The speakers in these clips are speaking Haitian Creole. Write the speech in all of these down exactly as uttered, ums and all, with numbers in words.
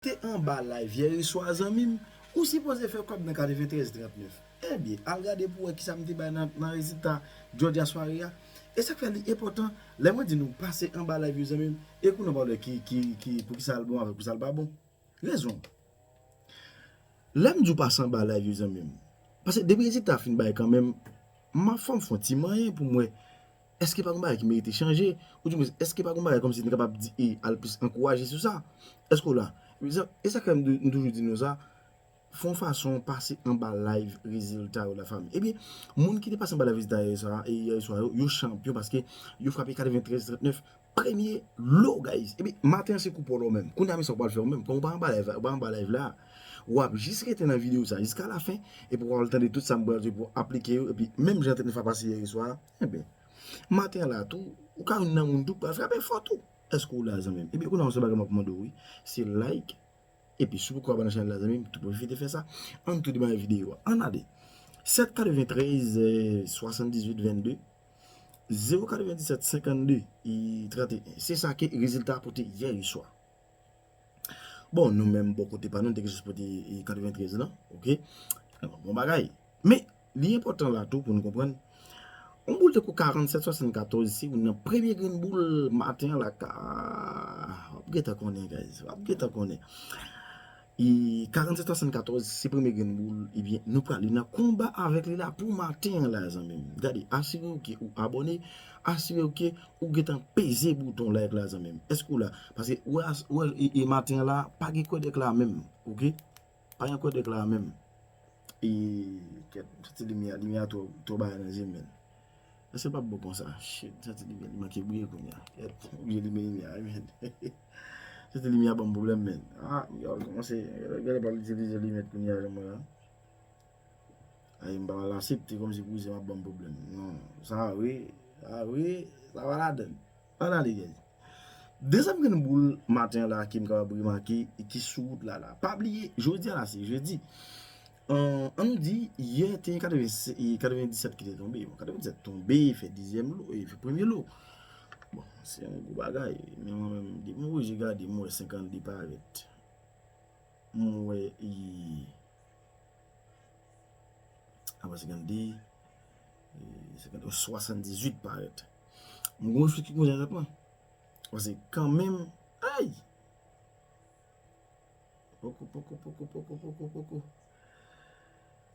te anba live yè swa, zanmi m, ou sipoze fè kòb nan katreventrèz trannèf. Ebyen, al gade pou wè kisa m te bay nan, nan rezilta jodi a sware a. E sa k fè li enpòtan, lè mwen di nou pase anba live yo, zanmi m, e kounye a w a wè ki, ki, ki, pou kisa l bon avèk pou sa l pa bon. Rezon. Lè m di w pase anba live yo, zanmi m, paske depi rezilta a fin bay kanmenm, m ap fè m fè yon ti manyen pou m wè èske pa gen bagay ki merite chanje, oudimwens, èske pa gen bagay kòmsi n kapab di e al plis ankouraje sou sa? Èske w la? E sa, e sa k fè m tou-, m toujou di nou sa, fè yon fason pase anba live rezilta yo, lafanmi. Ebyen, moun ki te pase anba live rezilta yè swa, e yè swa yo, yo chanpyon paske yo frape katreventrèz trannèf, premye lo, guys. Ebyen, maten an se kou pòl ou menm. Kounye a, men sa w pral fè ou menm. Kòm ou pa anba live, ou pa anba live la, w ap jis rete nan videyo sa jiska lafen, epi w al tande tout sa m pral di pou aplike yo, epi menm jan trannèf a pase yè swa, ebyen, maten an la tou, ou ka youn nan moun tou k pral frape fò tou. Èske w la, zanmi m? Ebyen, kounye a, yon sèl bagay m ap mande w, wi, se like, epi si w poko abòne nan chanèl la, zanmi m, tou pwofite fè sa. Ann tou demare videyo a. Ann ale. Sèt katreventrèz, eh, swasanndizuit vennde, zewo katrevenndisèt senkannde, e, tranteyen. Se sa ke rezilta a pote yè swa. Bon, nou menm, bò kote pa nou, nou te gen chans pote, e, katreventrèz lan, oke? Bon bagay. Men, li enpòtan la tou pou nou konprann. Yon boul tankou karannsèt swasannkatòz, se youn nan premye grenn boul maten an la ka, w ap gentan konnen, guys. W ap gentan konnen. E karannsèt swasannkatòz, se premye grenn boul, ebyen, nou prale nan konba avèk li la pou maten an la, zanmi m. Gade, asire w ke ou abòne, asire w ke ou gentan peze bouton like la, zanmi m. Èske w la? Paske, wè, as-, wè, e, e maten an la, pa gen kwèdèk la menm, oke? Pa gen kwèdèk la menm. E, kèt, m santi limyè, limyè a twò, twò bagay nan zye m, men. Èske l p ap bon konsa? Shit, m santi limyè, li manke briye kounye a. Kèt, m oblije limen limyè a, wi, men. M santi limyè a ban m pwoblèm, men. Ah, yo, kòmanse, yo, yo pral itilize limyè kounye a, jan mwen la. Ay, m pa pral aksepte kòmsi kouzen m ap ban m pwoblèm. Non, sa wi, sa wi, sa pa ladann. Ann ale, guys. Dezyèm grenn boul maten an la ke m kapab remake e ki sou wout la la. Pa bliye, jodi a la se jedi. An, ann di, yè te gen katreven, e, katrevendisèt ki te tonbe. Bon, katrevendisèt tonbe, fè dezyèm lo, e, fè premye lo. Bon, se yon gwo bagay. Men mwen menm, depi m oblije gade, m wè senkannde parèt. M wè, e, apa senkannde, e, senkannde, swasanndizuit parèt. M gon chwit ki konn jan sa pran. Paske kanmenm, ay! Poko, poko, poko, poko, poko, poko.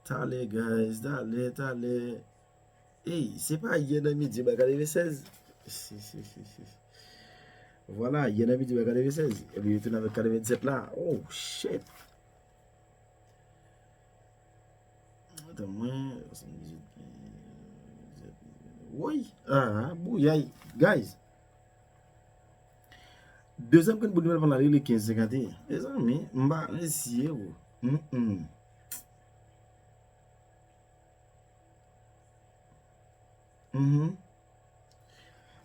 Talè, guys, talè, talè. Ey, se pa yè nan midi bay katrevensèz. Si, si, si, si. Vwala, yè nan midi bay katrevensèz. Epi yo tounen avèk katrevendisèt la. Oh, shit. Atan mwen, woy. Ah, bouyay. Guys. Dezyèm grenn boul li pral pran la, li rele kenz senkanteyen. Mezanmi, m pa, mesye, o. Mm, mm. Mhm.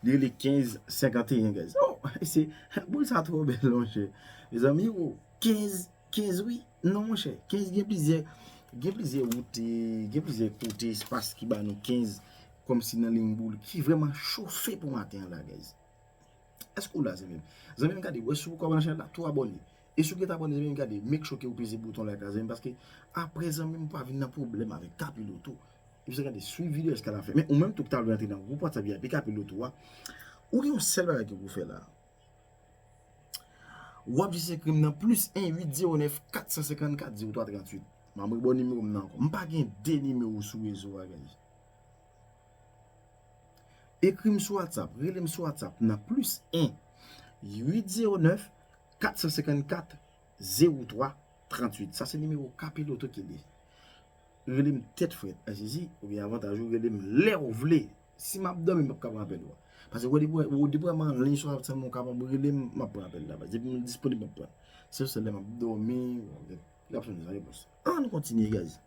Li rele kenz senkanteyen, guys. Oh, se, boul sa twò bèl, monchè. Mezanmi, o, kenz, kenz, wi. Non, monchè. Kenz gen plizyè, gen plizyè wout, gen plizyè kote, espas ki ba nou kenz, kòmsi nan liy boul, ki vrèman chofe pou maten an la, guys. Èske w la, zanmi m? Zanmi m, gade, wè, si w poko abòne nan chanèl la, tou abòne. E si w gentan abòne, zanmi m, gade, make sure ke w peze bouton like la, zanmi m, paske apre, zanmi m, ou pa vin nan pwoblèm avèk Kapiloto. Epi sa, gade, swiv videyo a jiska lafen. Men ou menm tou ki ta vle antre nan gwoup WhatsApp V I P Kapiloto a, ou gen yon sèl bagay ke pou w fè la. W ap jis ekri m nan plis en uit zewo nèf kat san senkannkat zewo twa tranntuit. M ap rebò nimewo m nan ankò. M pa gen de nimewo sou rezo a, guys. Ekri m sou WhatsApp, rele m sou WhatsApp nan plis en uit zewo nèf kat san senkannkat zewo twa tranntuit. Sa se nimewo Kapiloto ki li. Rele m tèt frèt, a sezi, oubyen avantaj ou rele m lè w vle. Si m ap dòmi, m p ap ka pran apèl ou a. Paske ou depi, ou depi m anliy sou WhatsApp, ou kapab rele m, m ap pran apèl la. Paske depi m disponib, m ap pran. Se sèl lè m ap dòmi, w ap sonje sa repons. Ann kontinye, guys.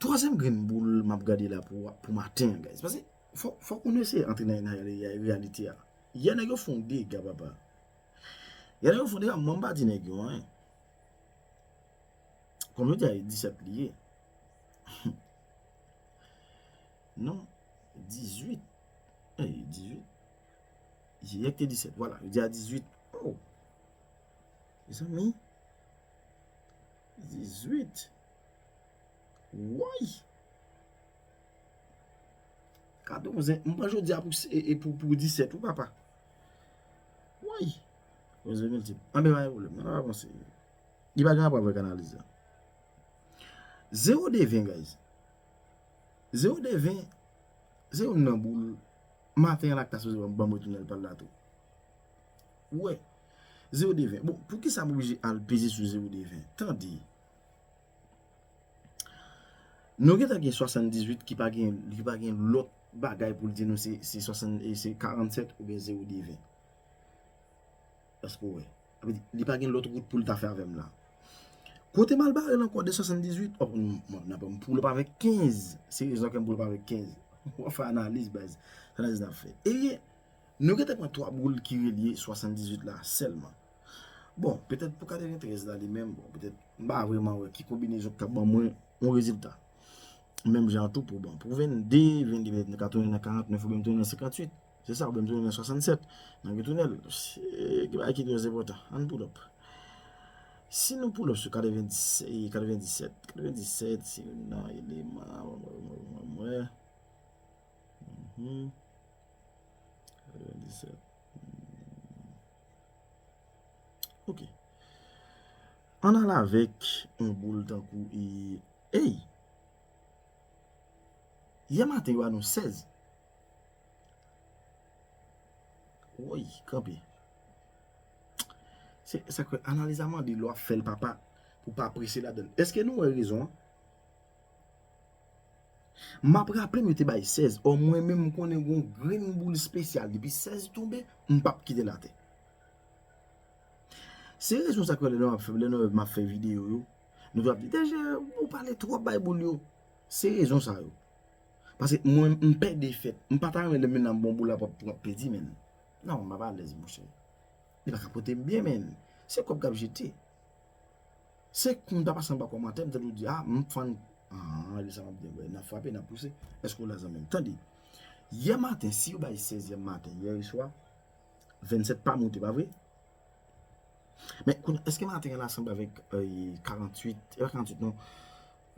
Twazyèm grenn boul m ap gade la pou, pou maten an, guys. Paske fò, fòk nou eseye antre nan, nan reyalite a. Yè nèg yo fè yon dega, papa. Yè nèg yo fè yon dega, mwen m pa di nèg yo anyen. Kòm yo di a, e disèt li ye. Non, dizuit. Ey, dizuit. Yè k te disèt, vwala. Yo di a dizuit. Oh. Mezanmi. Dizuit. Woy. Katòz, m pran jodi a pou, e, e pou, pou disèt, wi, papa. Woy. Koze miltip. Anben, pa gen pwoblèm. N ap avanse. Li pa gen rapò avèk analiz la. Zewo de ven, guys. Zewo de ven, se youn nan boul. Maten an la k ta sipoze ban m retounen l pa l la tou. Ou wè. Zewo de ven. Bon, poukisa m oblije al peze sou zewo de ven? Tande. Nou gentan gen swasanndizuit ki pa gen, ki pa gen lòt bagay pou l di nou se, se swasann, e se karannsèt oubyen zewo de ven. Èske w wè? Sa vle di, li pa gen lòt wout pou l ta fè avè m la. Kote m al bare l ankò de swasanndizuit, oh, m, m, m ap, m pull up avèk kenz. Se rezon ke m pull up avèk kenz. W ap fè analiz, baz. Se analiz n ap fè. E nou gentan pran twa boul ki relye swasanndizuit la sèlman. Bon, petèt pou katreventrèz la li menm, bon, petèt m pa vrèman wè ki konbinezon k ap ban mwen yon rezilta. Menm jan tou pou, bon, pou vennde, vennde petèt nou ka tounen nan karantnèf oubyen m tounen nan senkantuit. Se sa, oubyen m tounen nan swasannsèt. N ap retounen l. Se, gen bagay ki trè enpòtan. Ann pull up. Si nou pull up sou katrevendisèt, katrevendisèt, katrevendisèt, se youn nan eleman, mwen, mwen, mwen, mwen. Mhm. Katrevendisèt. Ok. Ann al avèk yon boul tankou, e, ey! Yè maten, yo ba nou sèz. Woy, kanpe. Se sa ke analiz la mande lè w ap fè l, papa, pou w pa prese ladan l. Èske nou wè rezon an? M ap raple m yo te bay sèz. Ò, mwen menm, m konnen gon grenn boul espesyal. Depi sèz tonbe, m p ap kite l atè. Se rezon sa ke lè nou ap fè, lè nou ap fè videyo yo, nou t ap di, "D J, ou pale twòp bay boul yo." Se rezon sa yo. Paske mwen, m pè defèt. M pa ta renmen lè m vin nan bon boul la pou ap pèdi, men. Non, m pa alèz, monchè. Li pa ka pote m byen, men. Se kòb k ap jete. Se kou m ta pase anba kòmantè, m ta dwe di, "Ah, m fann." Ah, li sa m ap di, n ap frape, n ap pouse. Èske w la, zanmi m? Tande. Yè maten, si yo bay sèz yè maten, yè swa, vennsèt pa moute, pa vre? Men, kounye a, èske maten an la sanble avèk, euh, karantuit? E pa karantuit, non.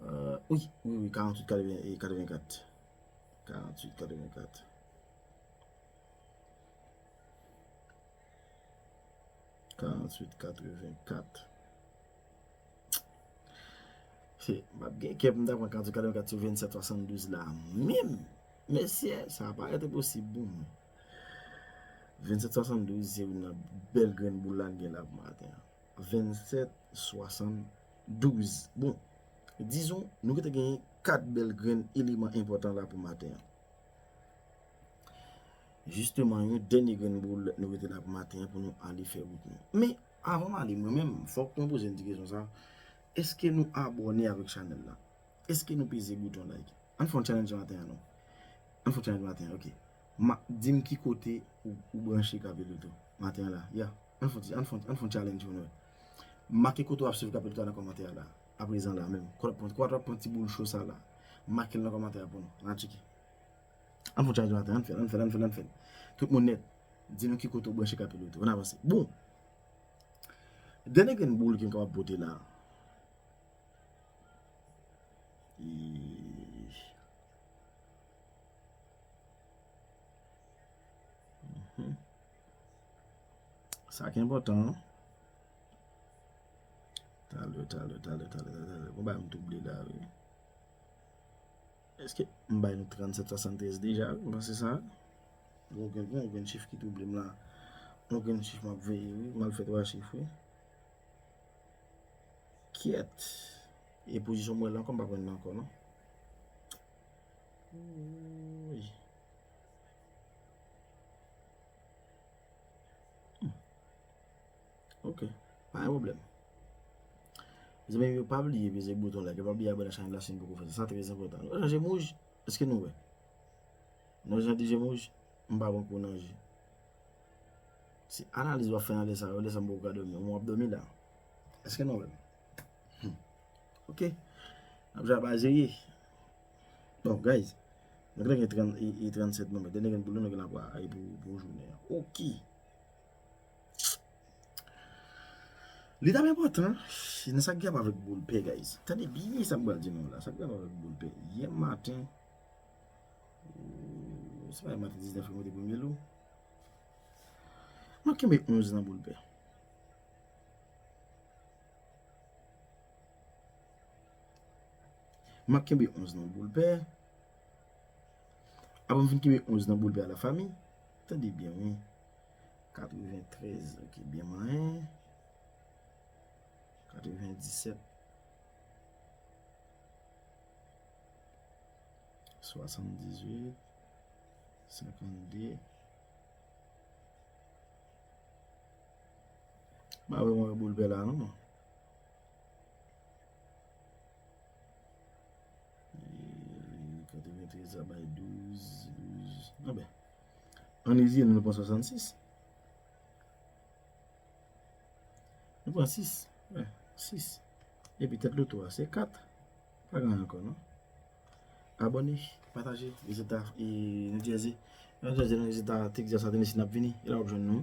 Euh, wi, wi, wi, karantuit, katreven, e katrevenkat. Karantuit, katrevenkat. Karantuit, katrevenkat. Se, m ap gen kè pou m ta pran karantuit, katrevenkat sou vennsèt swasanndouz la menm. Mesye, sa parèt enposib pou mwen. Vennsèt swasanndouz, se youn nan bèl grenn boul la n gen la pou maten an. Vennsèt swasanndouz. Bon, dizon, nou gentan genyen kat bèl grenn eleman enpòtan la pou maten an. Jisteman, yon dènye grenn boul, nou rete la pou maten an pou nou ale fè wout nou. Men, avan m ale, mwen menm, fòk mwen poze yon ti kesyon sa. Èske nou abòne avèk chanèl la? Èske nou peze bouton like? Ann fè yon challenge maten an, non. Ann fè yon challenge maten an, ok. Ma, di m ki kote ou, ou branche K P Loto maten an la. Ya. Ann fè yon ti, ann fè yon, ann fè yon challenge pou nou wè. Make kote w ap swiv K P Loto a nan kòmantè a la. Aprezan la menm. Kote w ap pran, kote w ap pran ti boul cho sa la. Make l nan kòmantè a pou nou. Ann tcheke. Ann fè yon challenge maten an, ann fè l, ann fè l, ann fè l, ann fè l. Tout moun nèt. Di nou ki kote w branche K P Loto. Ann avanse. Bon. Dènye grenn boul ke m kapab pote la. E, mhm. Sa ki enpòtan, an. Talè, talè, talè, talè, talè, talè. Bon, bagay m touble la, wi. Èske m bay nou trannsèt swasanntrèz deja, wi? M panse sa. Gon grenn, gon grenn chif ki touble m la. Gon grenn chif m ap veye, wi. M al fè twa chif, wi. Kyèt. E pozisyon m wè la ankò, m pa konn nan ankò, non. Wouy. Hmm. Ok. Pa gen pwoblèm. Mezanmi, pa bliye peze bouton like, pa bliye abòne ak chanèl la si n poko fè sa. Sa trè enpòtan. Nou chanje mouj. Èske nou wè? Nou chanje mouj. M pa pran kou nan je. Se analiz w ap fè nan lè sa yo, lè sa m poko ka dòmi. Mwen w ap dòmi la. Èske nou wè m? Hmm. Ok. N ap jwe a bazeye. Bon, guys. Nou gen trant e, e trannsèt nonm. Dènye grenn boul nou gen la pou, pou, pou jounen an. Ok. Li t ap enpòtan nan sa k gen avèk boul pè, guys. Tande byen sa m pral di nou la. Sa k gen avèk boul pè. Yè maten, se pa yè maten diznèf lè mwen te premye lo. M ap kenbe onz nan boul pè. M ap kenbe onz nan boul pè. Apre m fin kenbe onz nan boul pè a, lafanmi, tande byen, wi. Katreventrèz, ok, byen manyen. Katrevendisèt. Swasanndizuit. Senkannde. M pa vrèman wè boul pè la, non. Katreventrèz la bay douz, douz. Anben. Ann eziye nou, nou pran swasannsis. Nou pran sis. Wi, sis. Epi tèt loto a, se kat. Pa gen ankò, non. Abòne, pataje, rezilta, e, New Jersey. New Jersey, nan rezilta Texas a Tennessee n ap vini. E la w ap jwenn nou.